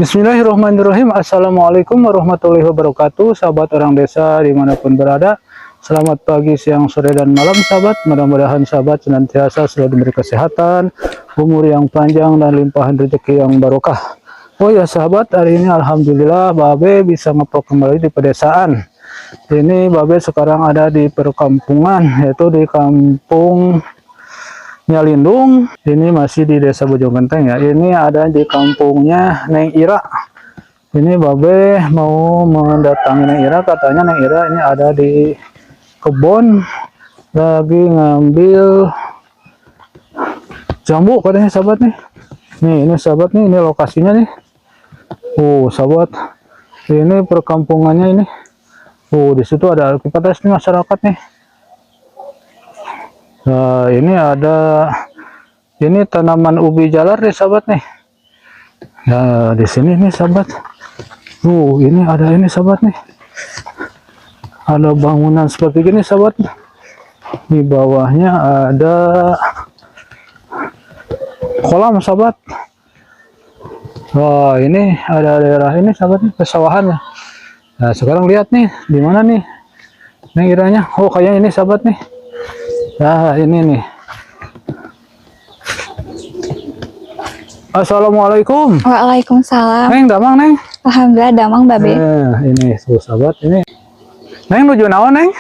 Bismillahirrahmanirrahim. Assalamualaikum warahmatullahi wabarakatuh. Sahabat orang desa dimanapun berada. Selamat pagi, siang, sore, dan malam, sahabat. Mudah-mudahan sahabat senantiasa selalu diberi kesehatan, umur yang panjang, dan limpahan rezeki yang barokah. Oh ya sahabat, hari ini alhamdulillah Babe bisa ngevlog kembali di pedesaan. Ini Babe sekarang ada di perkampungan, yaitu di Kampung Nyalindung. Ini masih di Desa Bojonggenteng ya. Ini ada di kampungnya Neng Ira. Ini Babe mau mendatangi Neng Ira, katanya Neng Ira ini ada di kebun lagi ngambil jambu katanya, sahabat nih. Nih, ini sahabat nih, ini lokasinya nih. Oh, sahabat. Ini perkampungannya ini. Oh, di situ ada aktivitas nih masyarakat nih. Nah, ini ada ini tanaman ubi jalar nih, sahabat nih. Nah, di sini nih, sahabat. Ini ada ini, sahabat nih. Ada bangunan seperti gini, sahabat. Di bawahnya ada kolam, sahabat. Wah, ini ada daerah ini, sahabat nih, pesawahan ya. Nah, sekarang lihat nih, di mana nih? Neng Iranya. Oh, kayaknya ini, sahabat nih. Nah, ini nih. Assalamualaikum. Waalaikumsalam. Neng, damang, Neng? Alhamdulillah damang, Babe. Eh, ini tuh sahabat ini. Neng, nuju naon, Neng?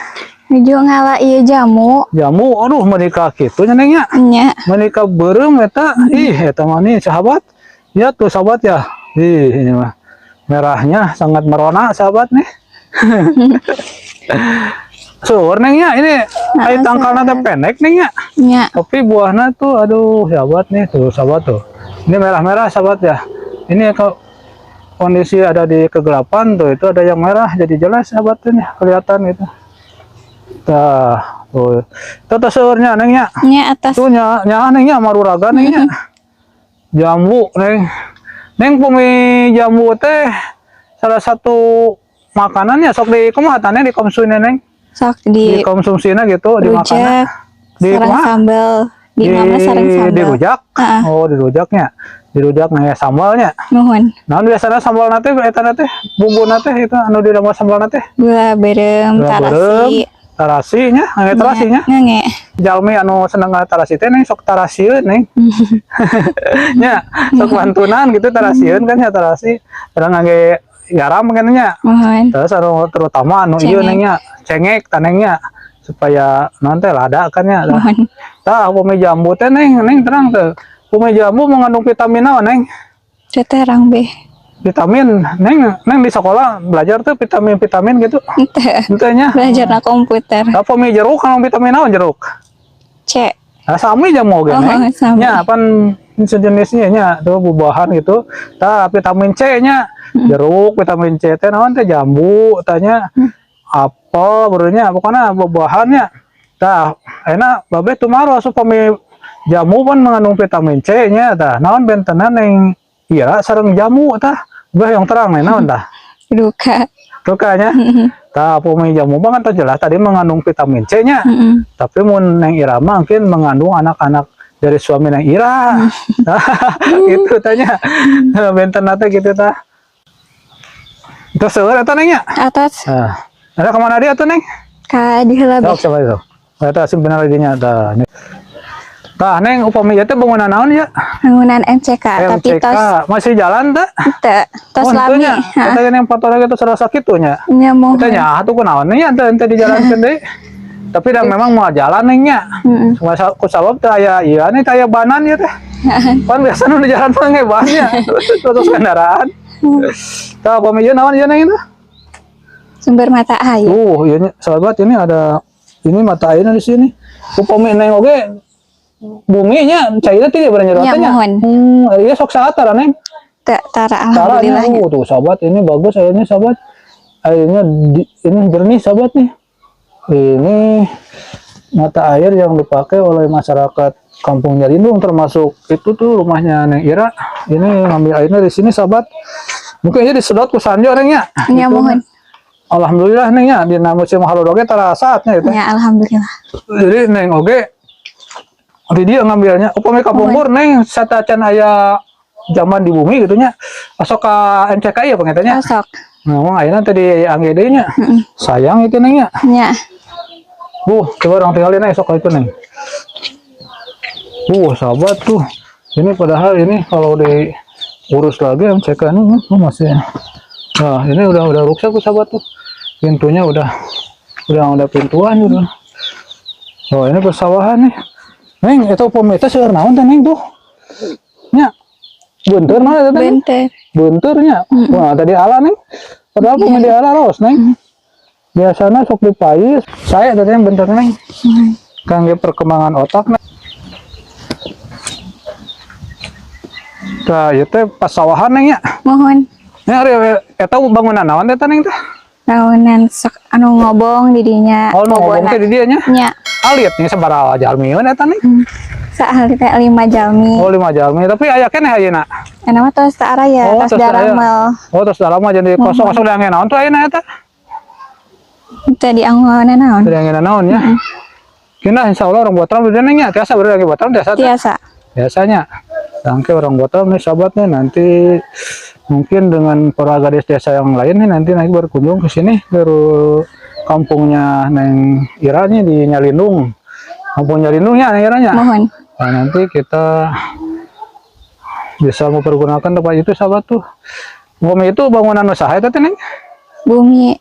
Nuju ngala ieu jamu. Jamu, aduh, menikah kitu nya, Neng, nya. Nya. Menikah beureum eta. Ih, eta mah nih, sahabat. Ya tuh, sahabat ya. Ih, ini mah merahnya sangat merona, sahabat nih. Seueur, Neng, nya, ini ai tangkalna teh pendek, Neng, nya. Nya. Tapi buahnya tuh, aduh, sahabat nih, tuh sahabat tuh. Ini merah-merah, sahabat ya. Ini kalau kondisi ada di kegelapan tuh, itu ada yang merah jadi jelas, sahabat, ini kelihatan gitu. Tah, tuh. Itu tuh seueurnya, Neng, nya. Nya atas. Tuh nya nya, Neng, nya, maruraga, Neng, nya. Jambu, Neng. Neng, pumi jambu teh salah satu makanannya sok di kumaha tah, Neng, dikonsumsi, Neng? Sok di Dikonsumsinya gitu, dimakannya. Rujak. Di Sareng kumaha? Sambal. Di mama sareng sambal. Dirujak. Heeh. Oh, dirujaknya. Dirujak nih sambalnya. Nuhun. Nah, biasanya sambal nate eta nate bumbu nate itu anu di dalam sambal nate? Gula beureum, Gula tarasi. Tarasi nya, ngangge tarasi nya. Ngangge. Jalmi anu seneng tarasi teh, Neng, sok tarasieun, Neng. Nya, sok bantunan gitu tarasieun kan ya tarasi. Terus ngangge garam kan nya. Muhun. Terus anu terutama anu ieu Cengek. Neng nya, cengek tah, Neng, nya, supaya nanti lada kan ya. Muhun. Tah, upami jambu teh, Neng, Neng terang teh. Upami jambu mengandung vitamin naon, Neng? Teu terang be. Vitamin, Neng, Neng di sekolah belajar tuh vitamin-vitamin gitu? Henteu. Henteu nya. Belajar na komputer. Tah, upami jeruk kandung vitamin naon jeruk? C. Nah, sami jamu oge, Oh, Neng. Sami. Nya, pan sejenisnya nya tuh buah-buahan gitu. Tah, vitamin C nya jeruk, vitamin C teh naon teh, jambu tanya, apel barunya, pokoknya buah-buahannya. Tah, enak Babe tumaros upami jamu kan mengandung vitamin C nya. Tah, naon bentena Neng Ira sareng jamu tah? Bah, yang terang nih naon tah? Duka. Dukanya. Tah, upami jamu mah kan jelas tadi mengandung vitamin C nya. Tapi mun Neng Ira mah mungkin mengandung anak-anak dari suami Neng Ira. Gitu tanya. Benten teh gitu tah. Terus seueur eta, Neng, nya? Atas. Nah, ada kemana dia tuh, Neng? Ka diheula be. Sok, coba itu. Eta simpen lagi nya tah. Tah, Neng, upami ieu teh bangunan naon ya? Bangunan MCK, tapi MCK tos masih jalan teh? Teu, tos Oh, henteu lami. Nya. Eta yang foto lagi tuh serasa kitu nya. Nya, muhun. Eta nya atuh kunaon nya teu henteu dijalankeun deui. Tapi dah memang mau jalan, Neng, nya. Heeh. Masa ku sabab teh aya ieu nih, teh aya banan ya teh. Pan biasa nu di jalan mah nge bannya. Terus kendaraan. Tah, upami ieu naon ieu, Neng, itu? Sumber mata air. Tuh, ieu nya, sahabat, ini ada ini mata airnya di sini. Upami Neng oge buminya cairnya tidak berani Nya, nya. Muhun. Iya sok saat tara, Neng? Teu tara, Caranya, alhamdulillah. oh, tuh sahabat, ini bagus airnya, sahabat. Airnya ini jernih, sahabat nih. Ini mata air yang dipakai oleh masyarakat Kampung Nyalindung, termasuk itu tuh rumahnya Neng Ira. Ini ngambil airnya di sini, sahabat. Mungkin ini disedot ku sanjo, Neng, nya. Nya, Gitu. muhun. Alhamdulillah, Neng, nya, dina musim halodo ge tara saatnya itu. Nya, alhamdulillah. Jadi Neng oge di dia ngambilnya. Upami kapungkur, Neng, satacan aya Zaman di bumi gitu nya. Osok ka MCKI ya panginten nya. Osok. Ngomong ayeuna teh diangge deui nya. Sayang itu, Neng, nya. Nya. Coba urang tinggalin esok itu, Neng. Sahabat tuh. Ini padahal ini kalau diurus lagi MCK ini masih. Nah, ini udah rusak tuh, sahabat tuh. Pintunya udah pintuan udah. Oh, ini persawahan nih. Neng, itu pemirsa seueur naon teh, Neng, tuh? Nya. Beunteur mana teh, Neng? Beunteur. Beunteurnya. Wah, tadi ala, Neng. Padahal pemain di ala ros, Neng. Biasanya sok dipais. Saya tadi yang beunteur, Neng. Kangge perkembangan otak, Neng. Tah, ieu teh pasawahan, Neng, ya. Muhun. Nya ari eta bangunan naon teh, Neng, teh? Bangunan sok anu ngobong di dinya. Oh, nu ngobong teh di dieu nya. Nya. Alit nih sabaraha jalmi eta, Neng? Saalit teh 5 jalmi. Oh, 5 jalmi, tapi aya keneh ayeuna. Eta mah tos teu araya, Oh, tos tos aya. daramel. Oh, tos daramel jadi kosong kosong diangge naon tuh ayeuna eta? Teu dianggonan naon. Teu diangge naon ya. Kina insya Allah urang botram di dieu, Neng, nya. Tiasa berarti botram tiasa teh? Tiasa. Biasanya. Tangke urang botram nih, sahabat nih, nanti mungkin dengan para gadis desa yang lain nih nanti naik berkunjung ke sini ke kampungnya Neng Ira nih di Nyalindung. Kampung Nyalindungnya Neng Iranya. Muhun. Nah, nanti kita bisa mempergunakan tempat itu, sahabat tuh. Bumi itu bangunan usaha itu teh, Neng? Bumi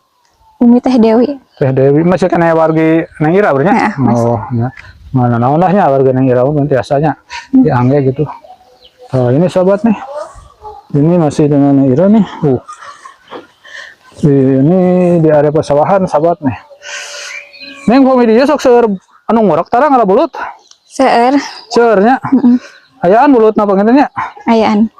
Bumi Teh Dewi. Teh Dewi masih kena wargi Neng Ira berarti? Ya, masih. Oh, ya. Mana naon lah nya warga Neng Ira mah biasanya diangge gitu. Oh, ini sahabat nih. Ini masih dengan Neng Ira nih. Ini di area persawahan, sahabat nih. Neng, pami dieu sok seueur anu ngurek tara ngala belut? Seueur. Seueur nya. Ayaan belutna panginten nya. Ayaan.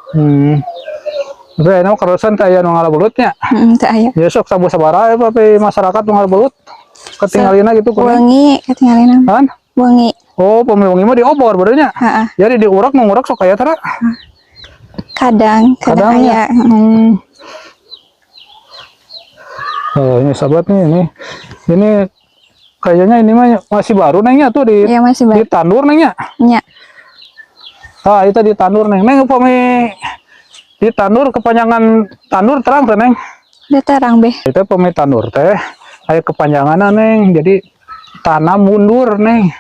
Tapi ayeuna mah karusan teh aya nu ngala belutnya. Heeh, teu aya. Ya sok sabu sabaraha ya tapi masyarakat nu ngala belut ketinggalina gitu kumaha? Wengi katingalina. Kan? Wengi. Oh, pami wengi mah diobor berarti nya. Heeh. Jadi diurek nu ngurek sok aya tara. Kadang, kadang Kadang ya. aya. Heeh. Oh, ini sahabat nih ini. Ini kayaknya ini mah masih baru, Neng, nya tuh di Iya, masih di baru. tandur, Neng, nya. Nya. Ah, itu di tandur, Neng. Neng, upami di tandur kepanjangan tandur terang teh, Neng? Udah terang beh. Itu pami tandur teh aya kepanjangan, Neng. Jadi tanam mundur, Neng.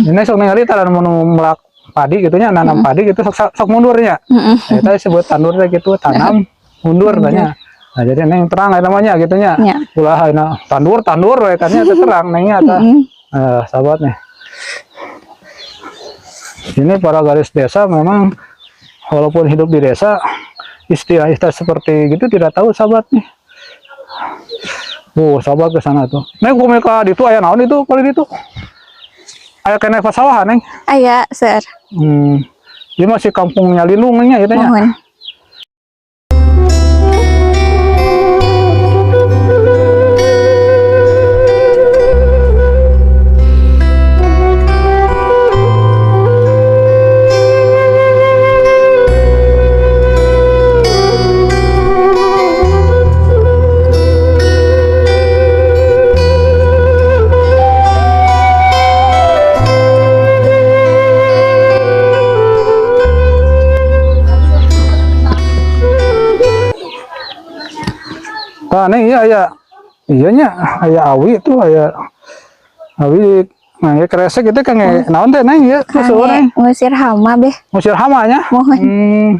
Ini sok ningali tanam mun melak padi gitu nya, nanam padi gitu sok, sok mundurnya. Heeh. Nah, itu disebut tandur teh gitu, tanam mundur tanya. Nah, jadi Neng terang aya namanya gitu nya. Nya. Ulah ayeuna tandur tandur we kan nya teu terang Nengnya tah. Eh, sahabat nih. Ini para garis desa memang walaupun hidup di desa istilah-istilah seperti gitu tidak tahu, sahabat nih. Oh, sahabat ke sana tuh. Neng, kumaha ka ditu aya naon itu paling ditu? Aya keneh pasawahan, Neng? Aya, seueur. Dia masih kampungnya Lindung nya gitu nya. Muhun. Tah, Neng, iya aya iya nya aya awi tuh, aya awi. Nah, ya kresek itu kan naon teh, Neng, ya tuh seueur, Neng? Kangge ngusir hama beh. Ngusir hama nya. Muhun.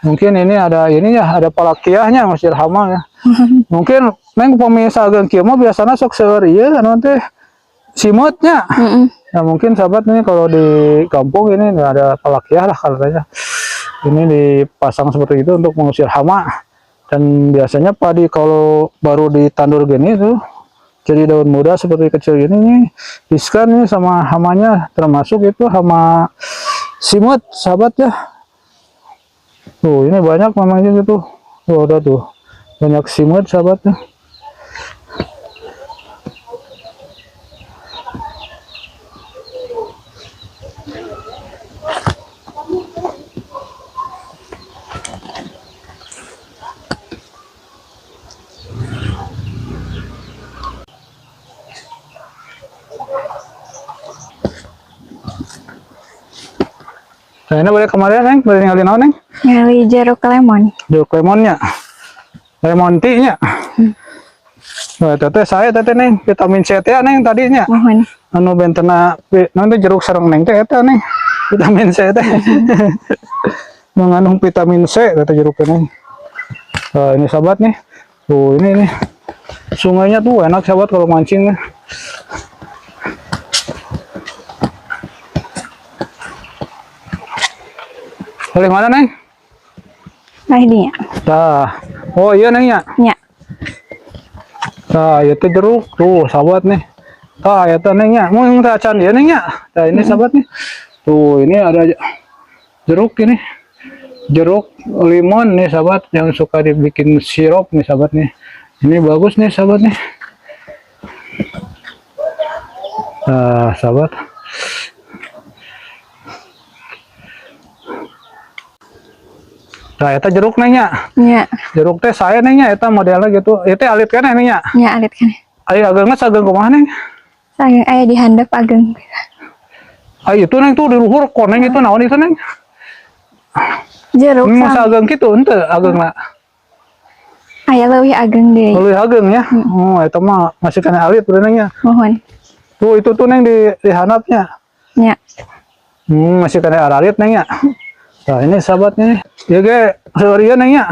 Mungkin ini ada ini ya, ada palakiahnya ngusir hama ya. Mungkin Neng upami sageung kieu mah biasana sok seueur ieu anu teh simeutnya. Heeh. Nah, mungkin sahabat nih kalau di kampung ini nggak ada palakiah lah katanya. Ini dipasang seperti itu untuk mengusir hama. Dan biasanya padi kalau baru ditandur gini tuh jadi daun muda seperti kecil gini nih, iskan nih sama hamanya, termasuk itu hama simut, sahabat ya. Tuh, ini banyak memang gitu. Tuh ada tuh banyak simut, sahabat ya. Nah, ini boleh kemarin, Neng, boleh ninggalin naon, Neng? Ngali jeruk lemon. Jeruk lemonnya. Lemon tea nya. Nah, teteh saya teteh, Neng, vitamin C teh, Neng, tadinya. Muhun. Anu bentena nanti jeruk sareng Neng teh eta, Neng. Vitamin C teh. Mengandung vitamin C kata jeruk, Neng. Nah, ini sahabat nih. Tuh, ini nih. Sungainya tuh enak, sahabat, kalau mancing nih. Dari mana, Neng? Nah, dinya. Tah. Oh iya, Neng, ya. Nya. Nah, itu jeruk tuh, sahabat nih. Tah, itu, Neng, ya. Mau yang acan dia, Neng, ya. Nah, ini sahabat nih. Tuh, ini ada jeruk ini. Jeruk limon nih, sahabat, yang suka dibikin sirup nih, sahabat nih. Ini bagus nih, sahabat nih. Nah, sahabat. Nah, itu jeruk, Neng, ya. Nya. Jeruk teh saya, Neng, ya, eta modelnya gitu. Itu alit kan, Neng, ya. Nya, alit kan. Ayo agengna sageung kumaha, Neng? Sageung aya di handap ageng. Ah, itu, Neng, tuh di luhur koneng itu naon itu, Neng? Jeruk Masa sama. ageng gitu ente ageng lah. Aya leuwih ageng deui. Leuwih ageng ya. Oh, itu mah masih kena alit bro, Neng, ya. Muhun. Tuh, itu tuh, Neng, di handapnya. Nya. Masih kena alit, Neng, ya. Nah, ini sahabatnya nih. Ya ge seueur ieu, Neng, ya.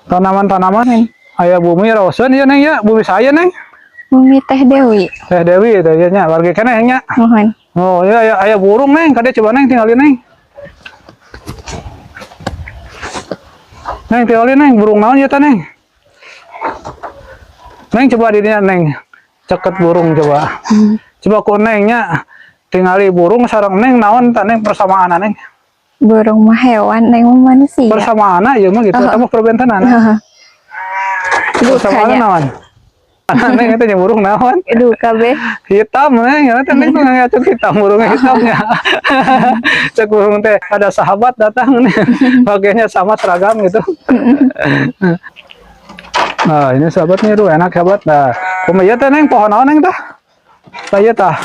Tanaman-tanaman aya bumi raoseun ieu, Neng, ya. Bumi saya, Neng? Bumi Teh Dewi. Teh Dewi teh ieu nya, warga keneh nya. Muhun. Oh, iya aya aya burung, Neng, kade coba, Neng, tinggalin, Neng. Neng, tinggalin, Neng, burung naon ieu teh, Neng? Neng, coba di dinya, Neng. Ceket burung coba. Coba ku Neng nya tingali burung sareng Neng naon tah, Neng, persamaan, Neng? Burung mah hewan, neng mah manusia. Persamaan ieu mah gitu, eta mah perbentenan. Heeh. Persamaan Dukanya. naon? Neng, itu nya burung naon? Duka be. Hitam, Neng, ya teh, Neng, tuh ngacung hitam, burungnya hitamnya. Cek burung teh ada sahabat datang nih, pakainya sama seragam gitu. Nah, ini sahabat nih, tuh enak, sahabat. Nah, kumaha ieu teh, Neng, pohon naon, Neng, tah? Tah, ieu tah.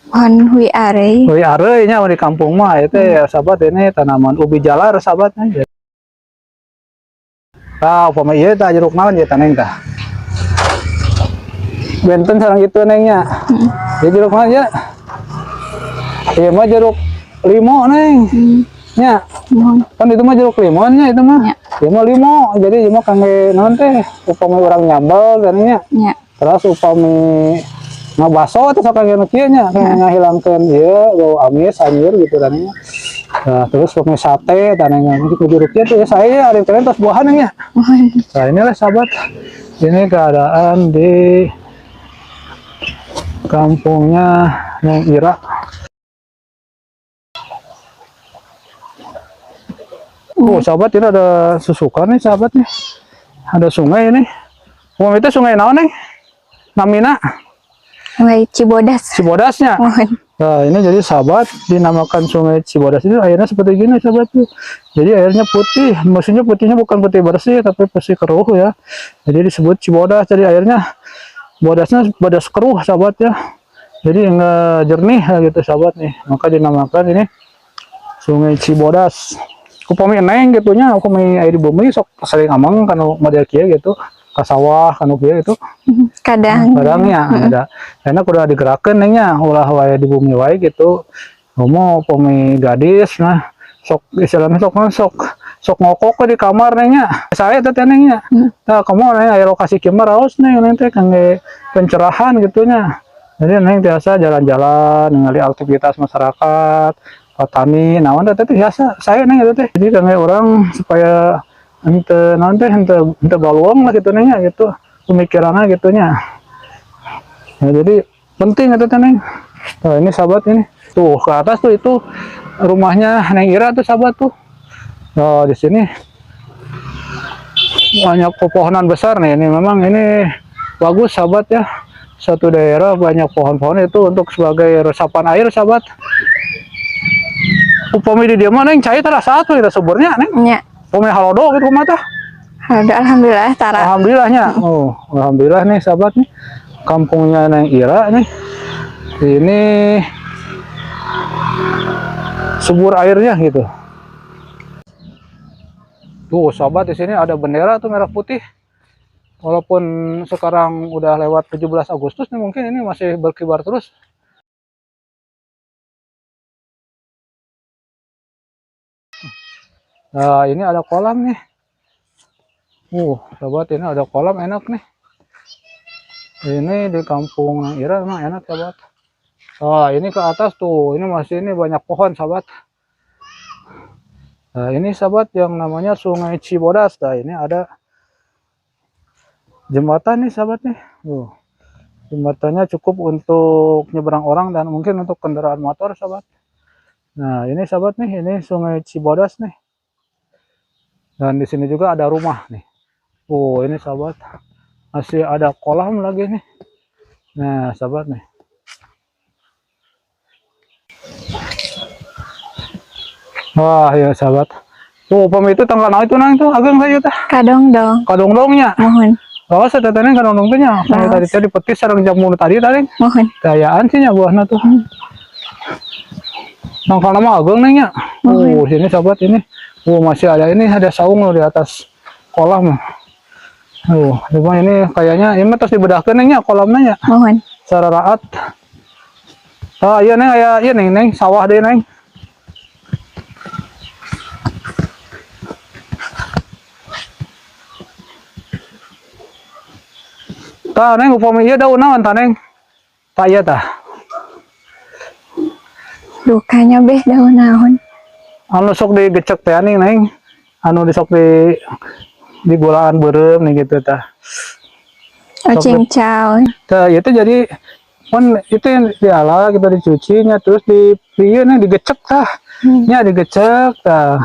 Pohon hui areuy. Hui areuy nya di kampung mah itu ya, sahabat, ini tanaman ubi jalar, sahabatnya. Tah, upama ieu tah jeruk naon ieu tah, Neng, tah? Benten sareng itu, Neng, nya. Ya jeruk naon ya? Ieu mah jeruk limo, Neng. Nya, Muhun. kan itu mah jeruk limonnya itu mah. Ya. Ieu mah limo. Jadi ieu mah kangge naon teh? Upami urang nyambel kan nya. Nya. Terus upami ngabaso atau sok kangge nu kieu nya, kangge ngahilangkeun ieu bau amis anyir gitu kan nya. Nah, terus upami sate tanah nya jeruk kieu tuh ya saya ada kalian tos buahan nya. Muhun. Nah, inilah sahabat. Ini keadaan di kampungnya Neng Ira. Oh, sahabat, ini ada susukan nih, sahabat nih. Ada sungai ini. Umum itu sungai naon, Neng? Namina? Sungai Cibodas. Cibodasnya. Muhun. Nah, ini jadi sahabat dinamakan Sungai Cibodas itu airnya seperti gini, sahabat tuh. Jadi airnya putih, maksudnya putihnya bukan putih bersih tapi putih keruh ya. Jadi disebut Cibodas, jadi airnya bodasnya bodas keruh, sahabat ya. Jadi enggak jernih ya gitu, sahabat nih. Maka dinamakan ini Sungai Cibodas. Upami Neng gitu nya, upami air di bumi sok sering ameng kanu model kieu gitu, ka sawah kanu kieu gitu? Kadang. Kadangnya ada karena kudu digerakkeun, Neng, nya, ulah wae di bumi wae gitu. Komo upami gadis, nah, sok istilahnya sok sok sok ngokok ke di kamar, Neng, nya. Saya teh, Neng, nya. Nah, kamu, Neng, aya lokasi kieu mah raos, Neng, Neng teh kangge pencerahan gitu nya. Jadi Neng biasa jalan-jalan ningali aktivitas masyarakat petani naon teh teh biasa saya, Neng, itu teh. Jadi kangge orang supaya ente naon teh ente ente baluang lah gitu, Neng, nya, gitu pemikirannya gitu nya. Nah, jadi penting itu teh, Neng. Nah, ini sahabat, ini tuh ke atas tuh itu rumahnya Neng Ira tuh, sahabat tuh. Nah, di sini banyak pepohonan besar nih. Ini memang ini bagus, sahabat ya. Satu daerah banyak pohon-pohon itu untuk sebagai resapan air, sahabat. Upami di dieu mah, Neng, cai tara satu itu suburnya, Neng? Nya. Upami halodo gitu kumaha tah? Alhamdulillah tara. Alhamdulillahnya. Oh, alhamdulillah nih, sahabat nih. Kampungnya Neng Ira nih. Ini subur airnya gitu. Tuh, sahabat, di sini ada bendera tuh merah putih. Walaupun sekarang udah lewat 17 Agustus nih, mungkin ini masih berkibar terus. Nah, ini ada kolam nih. Sahabat, ini ada kolam enak nih. Ini di kampung Neng Ira emang enak, sahabat. Oh, ini ke atas tuh, ini masih ini banyak pohon, sahabat. Nah, ini sahabat yang namanya Sungai Cibodas. Nah, ini ada jembatan nih, sahabat nih. Jembatannya cukup untuk nyebrang orang dan mungkin untuk kendaraan motor, sahabat. Nah, ini sahabat nih, ini Sungai Cibodas nih. Dan di sini juga ada rumah nih. Oh, ini sahabat masih ada kolam lagi nih. Nah, sahabat nih. Wah, ya sahabat. Oh, upami itu tanggal naon itu nang itu ageng saya teh. Kadongdong. Kadongdongnya. Muhun. Rawas eta teh kadongdong teh nya. Sampai tadi teh dipetis sareng jamu nu tadi tadi. Muhun. Dayaan sih nya buahna tuh. Tangkal nama ageng neng nya. Oh, sini sahabat ini. Oh, masih ada ini, ada saung loh di atas kolam. Oh, cuma ini kayaknya ini mah tos dibedahkeun neng nya kolamnya nya. Muhun. Secara raat. Ah, iya neng, aya iya neng, neng sawah deh neng. Tah neng upami ieu daun naon tah neng? Tah ieu tah. Dukanya beh daun naon. Anu sok digecek teh nih neng. Anu disok di gulaan beureum nih gitu tah. Oh, cincau. Tah itu jadi kan itu yang diala kita dicucinya terus di ieu nih digecek tah. Nya digecek tah,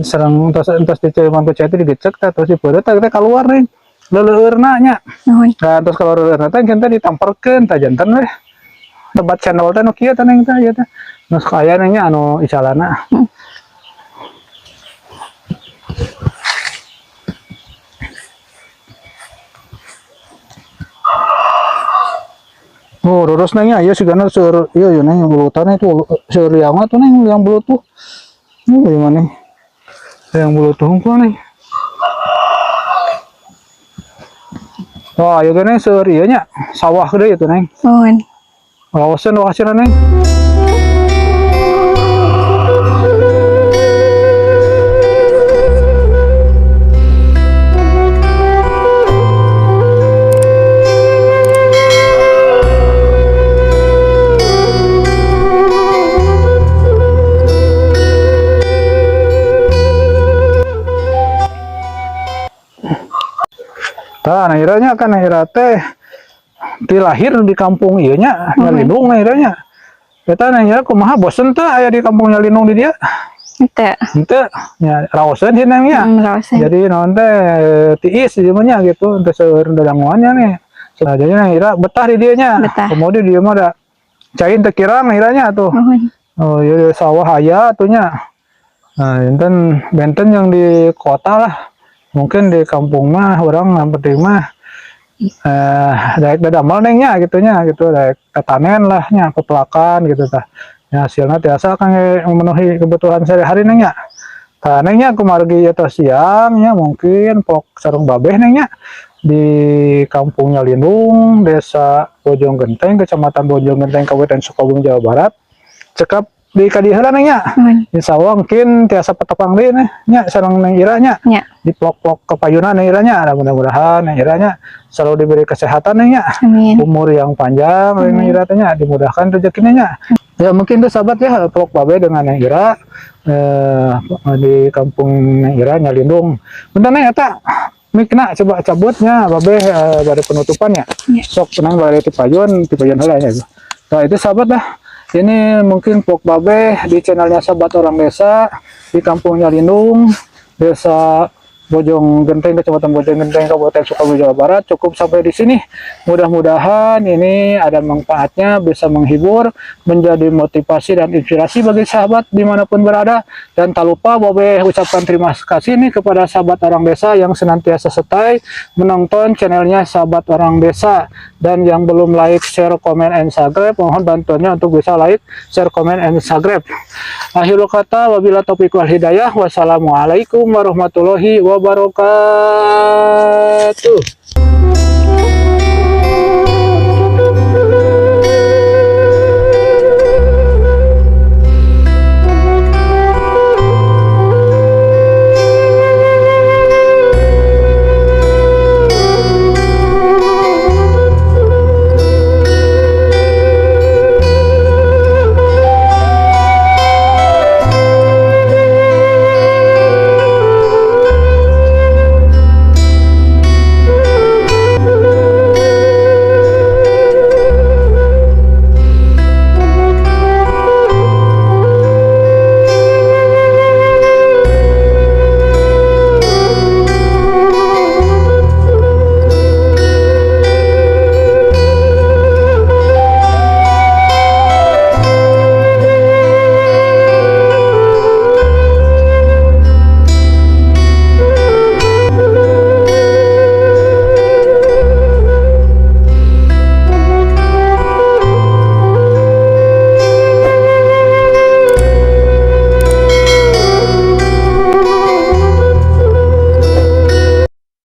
sareng entos entos diceuman ku cai itu digecek tah terus dipeureut tah kita keluar nih. Leleueurna nya. Muhun. Nah, terus kalau leleueurna teh kita ditamperkeun tah janten weh. Tempat channel teh nu kieu teh neng teh ieu teh. Nu sok aya neng nya anu icalana. Oh, rurus neng nya, ieu sigana seueur ieu ieu neng bulutan itu seueur liangna tuh neng, liang belut tuh. Ini gimana nih? Liang belut tuh hungkul nih. Wah, ieu neng seueur ieu nya, sawah gede itu neng. Muhun. Rawaseun hasilna neng. Tah, nah iranya kan ira teh dilahir di kampung ieu nya, Nyalindung nah iranya. Eta nah ira kumaha bosen teh aya di kampung Nyalindung di dia? Henteu. Henteu, nya raoseun sih neng nya. Raoseun. Jadi naon teh tiis ieu mah nya gitu, teu seueur dadanguannya nih. Nah, jadi nah ira betah di dieu nya. Betah. Kemudian dia mah da cai teu kirang iranya tuh. Muhun. Oh, iya sawah aya tuh nya. Nah, enten benten yang di kota lah. Mungkin di kampung mah orang yang penting mah daek dadamel neng nya gitu nya gitu, daek tetanen lah nya pepelakan gitu tah. Ya hasilna tiasa kan memenuhi kebutuhan sehari-hari neng nya. Tah neng nya kumargi ieu tos siang nya mungkin pok sareng babeh neng nya di Kampung Nyalindung, Desa Bojong Genteng, Kecamatan Bojong Genteng, Kabupaten Sukabumi, Jawa Barat. Cekap di kadieu heula neng nya. Muhun. Insya Allah mungkin tiasa patepang deui nih nya sareng neng Ira nya. Nya. Di plok-plok kepayunan neng Ira nya. Mudah-mudahan neng Ira nya selalu diberi kesehatan neng nya. Amin. Umur yang panjang neng Ira teh nya, dimudahkan rezekinya nya. Ya mungkin tuh sahabat ya vlog babe dengan Neng Ira di kampung Neng Ira Nyalindung. Bentar Neng eta mikna coba cabutnya babe dari penutupannya. Ya. Sok tenang bari tipayun, tipayun heula ya. Nah itu sahabat lah. Ini mungkin vlog babe di channelnya Sahabat Orang Desa di Kampung Nyalindung, Desa Bojong Genteng, Kecamatan Bojong Genteng, Kabupaten Sukabumi, Jawa Barat. Cukup sampai di sini. Mudah-mudahan ini ada manfaatnya, bisa menghibur, menjadi motivasi dan inspirasi bagi sahabat dimanapun berada. Dan tak lupa Bobe ucapkan terima kasih nih kepada sahabat orang desa yang senantiasa setia menonton channelnya Sahabat Orang Desa. Dan yang belum like, share, comment, and subscribe, mohon bantuannya untuk bisa like, share, comment, and subscribe. Akhirul kata, wabillahi taufiq wal hidayah. Wassalamualaikum warahmatullahi wabarakatuh.